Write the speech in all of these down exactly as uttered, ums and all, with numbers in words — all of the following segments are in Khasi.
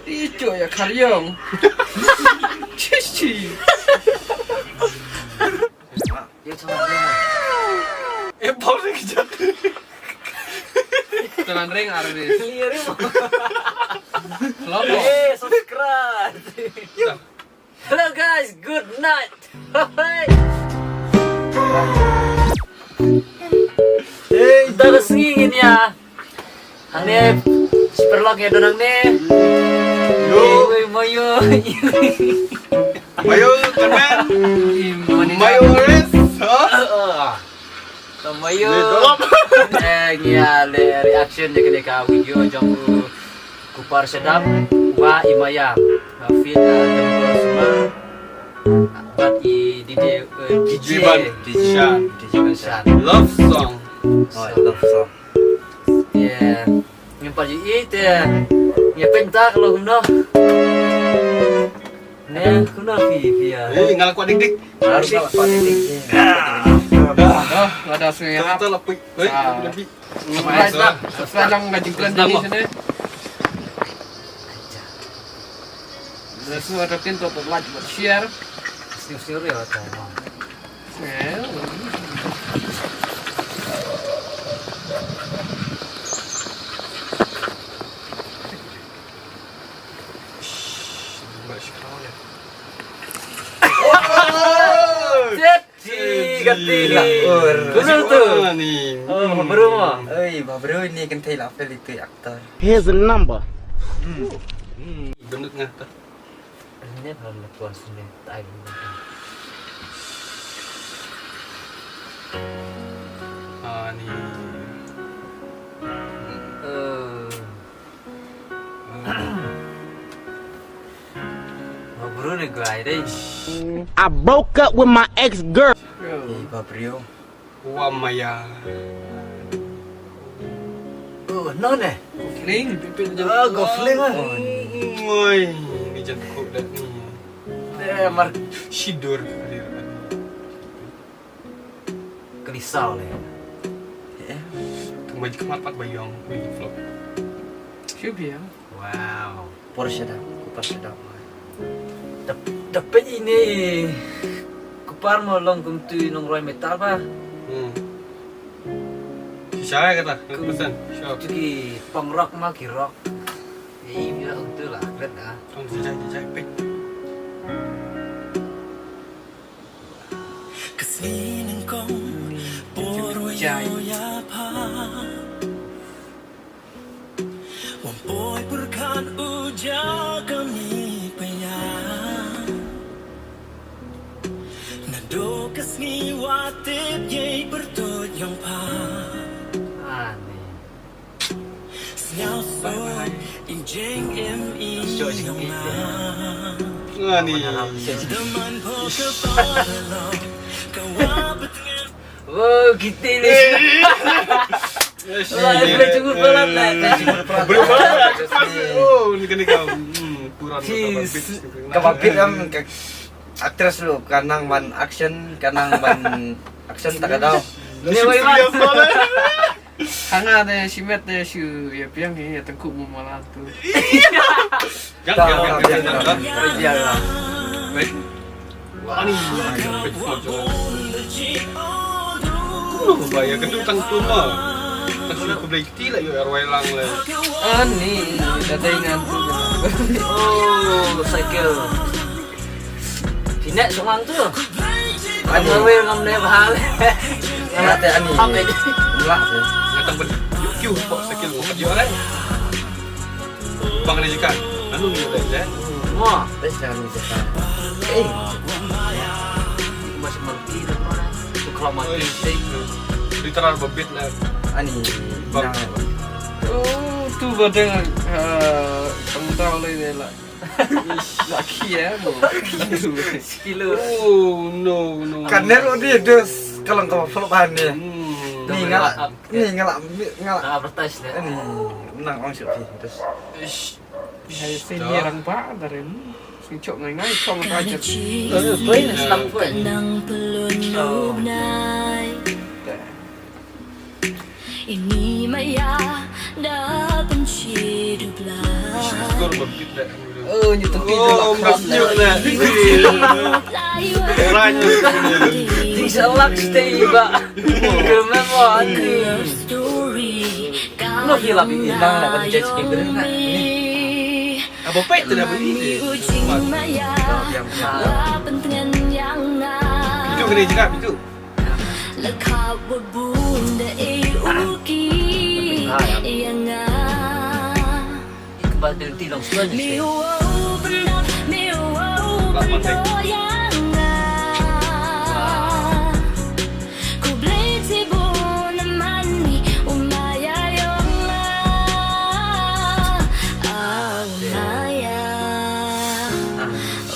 Ih, cok ïa khariong. Chichi. Ïa, cakap dia. Eh, bau dia kejap. Jalan ring artis. Clear, eh. Lobo. Eh, subscribe. Hello guys, good night. Hey. Dah sngi ngin ïa. Hangne, shi paralok ïa don hangne. Yo. Oi, mayo. Mayo, teman. Mayo, Res. Ha? Mayo. Eh, ngi ïa leh reaction ïa kane ka video jong u Kupar Shadap, wa i Maya. Ba feat, eh, Temple Suma. Bad i D J, eh, D J. D J Ban. D J Ban. D J Ban Shan. Love song. Oh, love song. Yeah. Ngim pat ïohi te. Ngi pynta ka long kumno. Ne, kumno phi, phi ïa. Eh, nga la kwah dik dik. Nga ruh nga la kwah dik dik. Ah, lada sngew ïarap. Kita la pui. Hei, lebih. Subscribe, subscribe lang ka jingkren jong ngi shane. Lada sngew ïarap, to like bad share. Sngew sngew ïa to. Set. Ti kati ni. Betul tu. Ni. Oh, baru mah. Oi, baru ni kan thei lah, fel itu aktor. Here's a number. Hmm. Benut ngah tu. Ini dalam lepas ni. Tai. Ah, ni. Eh. Ba bru ne guai dei. I broke up with my ex girl. Eh, ba bru. Wa maya. Oh, no ne. Fling, pipit je. Ah, go fling ah. Oi, ni jangan kau dah ni. Eh, mar. Shidur. Kelisaw le. Eh. Tang ba jikmat pat ba yong, wi vlog. Shu biang. Wow. Por shadap, kupar shadap. Dap, dap ini kupar mo long kumtu nong roi metal ba. Hmm. Shisha kata, pesan. Sure. Tu ki punk rock ma ki rock. Ini lah kumtu lah, keren lah. Tong jajai, jajai, pek. Ka sngi nyngkong por wa ïoh ïa pha. Wan poi pyrkhat u ja ka mi pynïaid. Naduh ka sngi wa tip ïa i pyrtuit jong pha. Ani. Ngani. Wow, kita ni. Wah, boleh cukup berat lah. Boleh berat. Oh, ni kena kau. Hmm, kurang. Kau bapit am, aktris lu, kanang man action, kanang man action tak ada. Ni wei man. Hanga de shimet de shu ïa piang hi ïa tengku mu mala tu. Jang jang jang jang. Wani. Lu ba ïa kendu tang tu ma. Tang shu ku blei kti la ïa arwai lang le. Ani da dei ngan tu. Oh, cycle. Phi neh shuwa tu. Ani. Ngam neh, ngam neh bha. Nga te ani. Hap eh. Mlak tu. Nga tang ban juk kiew pok sakil mo. Kat juk alai. Bang ni jika. Anu ni dah je. Mo. Best jangan ni jika. Eh. Masih mati dah mo. Tu kalau mati sih. Literal bebit lah. Ani. Bang. Oh, tu badeng, eh, pengtau lagi lah. Laki eh mo. Sekilo. Oh no no. Kan nero dia dus kalau kau flop han ni. Hmm. Ni ngalak. Ni ngalak ngalak. Advertise deh. Ni menang orang sih dus. Ish. Hai sini orang ba dari ni. Sing chok ngai ngai chok apa aja. Eh, play ni stamp pun. Nang pelun lubnai. Ini maya da penchi dubla. Oh, ngi tong ki. Oh, la khras ngi le. Rang. Di sa lak stay ba. Ke me mo ani. No ki la bi nang la kan jet ki ber na. Aba pait te na beli. Itu kena juga itu.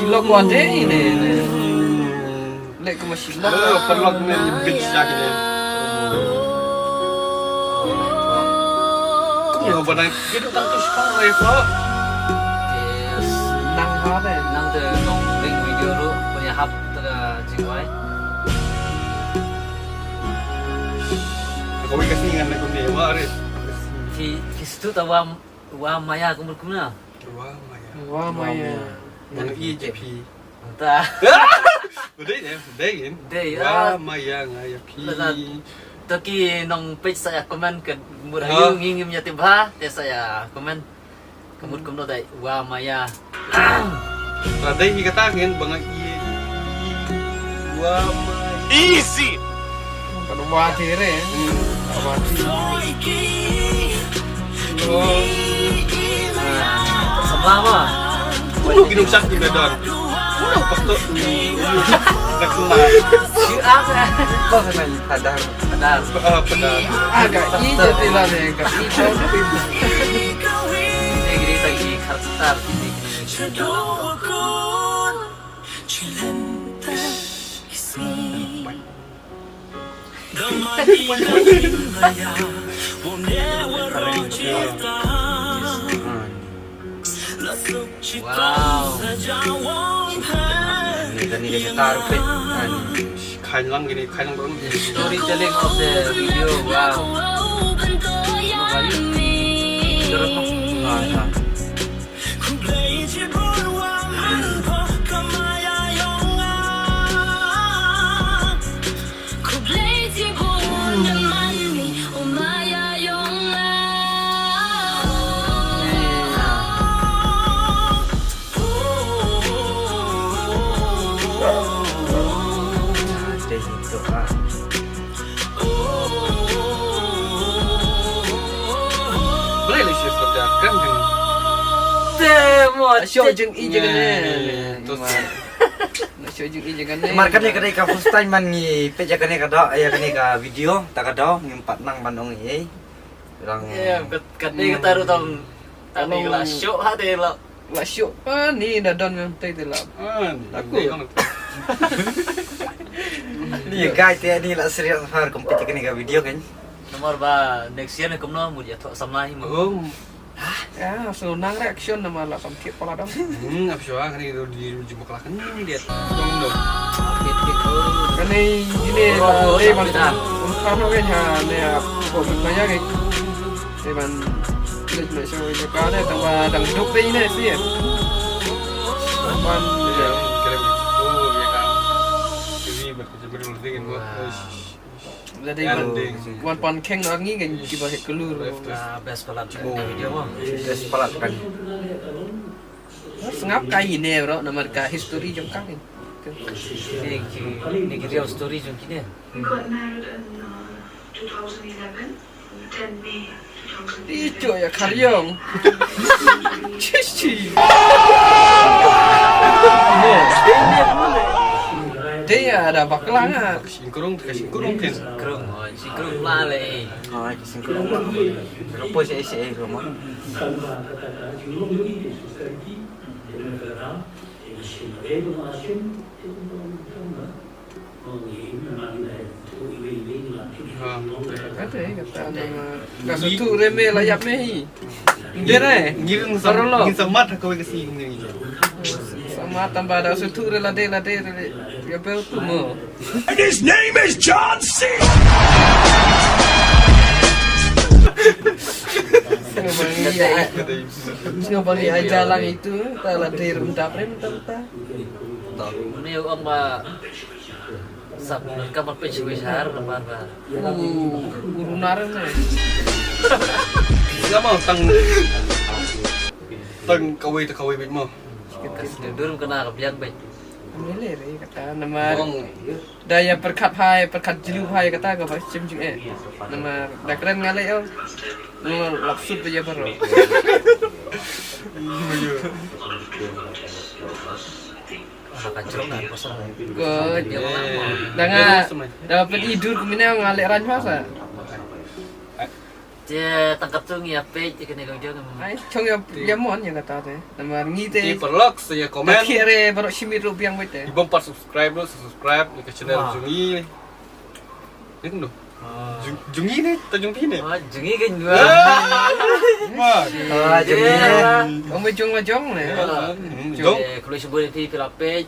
Silok wate ini. Lek kuma silok. Oh, perlok ni bit sa kini. Yo, badai gitu tak tu sekarang ya, Pak. Yes. Nang ha de. Nang de nong ring video ru punya hap tega jingwai. Kau ikas ni ngan nak kumni, Pak Arif. Fi, fi situ tawa wa maya kumur kumna. Wa maya. Wa maya. Mana i je phi. Ta. Udah ya, udah ya. Dei, ah. Wa maya nga ya phi. Lada toki nong page saya komen ke mur ayu ngi ngim ya tip bha, te saya komen ke mut kumno dei wa maya. Lada hi kata ngin bang i wa maya. Easy. Kan wa tire. Wa tire. Sama ma. Ulo kinung sak ni medan. Ulo pastor. Nak kena. Si apa? Kau kena padar. Padar. Ah, padar. Agak i je tila ne, agak i je. Ini gini lagi karakter ini. Wow. Ni tani ka guitar pe. Khain lang gini, khain lang bang. Storytelling of the video. Wow. Terus. Ah, ah. Balei lei shisha ka kren jong. Te mo. Shisha jong i jong ne. To. Shisha jong i jong ne. Mar kane ka dei ka first time man ngi peit ïa kane ka doh, ïa kane ka video, ta ka doh ngim pat nang ban ong ei. Rang. Em, kat, kat dei kata ruh tang. Tang ni la shoh ha dei la. La shoh. Ah, ni da don ngam tei te la. Ah, aku. Ni guy te ni la serious har compete kane ka video kan. Namar ba next year ne kumno mut ïathoh samla hi mo. Oh. Ya, so nang reaction namar la kam kit pala dam. Hmm, ap shoh kane di di mukla kan dia. Dong dong. Kane ini la dei ban. Kan no kan ha ne ap ko maya ke. Te ban leit leit sha ka ne tang ba dang duk te ine si. Ban ya. Lada wan pan kheng ngi ngi kiba hek kelur. Ah, best palat ka video mo. Best palat kan. Sngap ka ine bro namar ka history jong ka. Ni ki ni ki real story jong kine. We got married in uh, two thousand eleven, ten May two thousand eleven. Icho ya karyong. Chichi. Dia ada baklang ah. Singkrung, singkrung, singkrung. Oh, singkrung lah le. Oh, singkrung lah. Apa sih sih rumah? Kata kata nama. Ka suthu re me la ïap me hi. Ngi re. Ngi ring sa. Ngi sa mat ha kawei ka sngi ngi. Sa mat tang ba da suthu re lade lade re. Ïa bel tu mo. And his name is John C. Sngewbha ngi ai, sngewbha ngi ai jalang itu, ta la dei rum ta prem ta ta. Ni ong ba sap ka mat pe shui shar na par ba. U, u runar ne. Nga mo tang, tang kawei ta kawei bit mo. Ka sdang dur ka na ka biang bit. Mele re kata namar. Ong. Da ïa pyrkhat hai, pyrkhat jylliew hai kata ka ba shim jingeh. Namar da kren nga leh ïa u. Nga lap sut da ïa baroh. Ka jrong na pasal. Ko da nga da pyn i dur kumne nga leh rang masa. Te tang katto ngi ïa peit te kane ka video. Ai, chong ïa, ïa mon ïa kata te. Namar ngi te. Te paralok sa ïa comment. Te re baroh shi miet ruh biang beit te. Ibang pat subscribe ruh, subscribe ïa ka channel jong ngi. Ïa kumno? Jong, jong ngi ne, ta jong phi ne? Ah, jong ngi kan dua. Ah, jong ngi ne. Ong ba jong ma jong ne. Jong. Khublei shibun ïa phi phi la peit.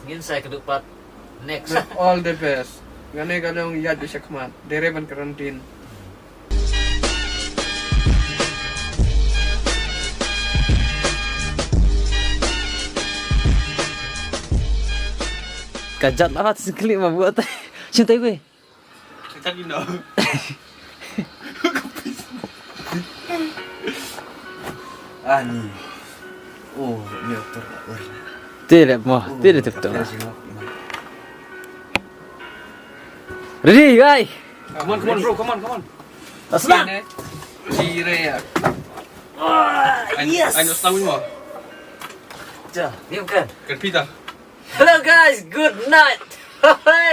Ngin sa ïakynduh pat next. All the best. Ngane ka long ïa ju shakhmat. Dere ban karantin. Ka jat la hat singklik ma buat tai. Sing tai wei. Ka jat ino. Ani. Oh, ni otor la ur. Tele mo, tele tep tep. Ready, guys. Come on, come on, bro, come on, come on. Asma. Jire ya. Ah, yes. Ayo, setahun mo. Ja, ni bukan. Kan pita. Hello guys, good night. Hai.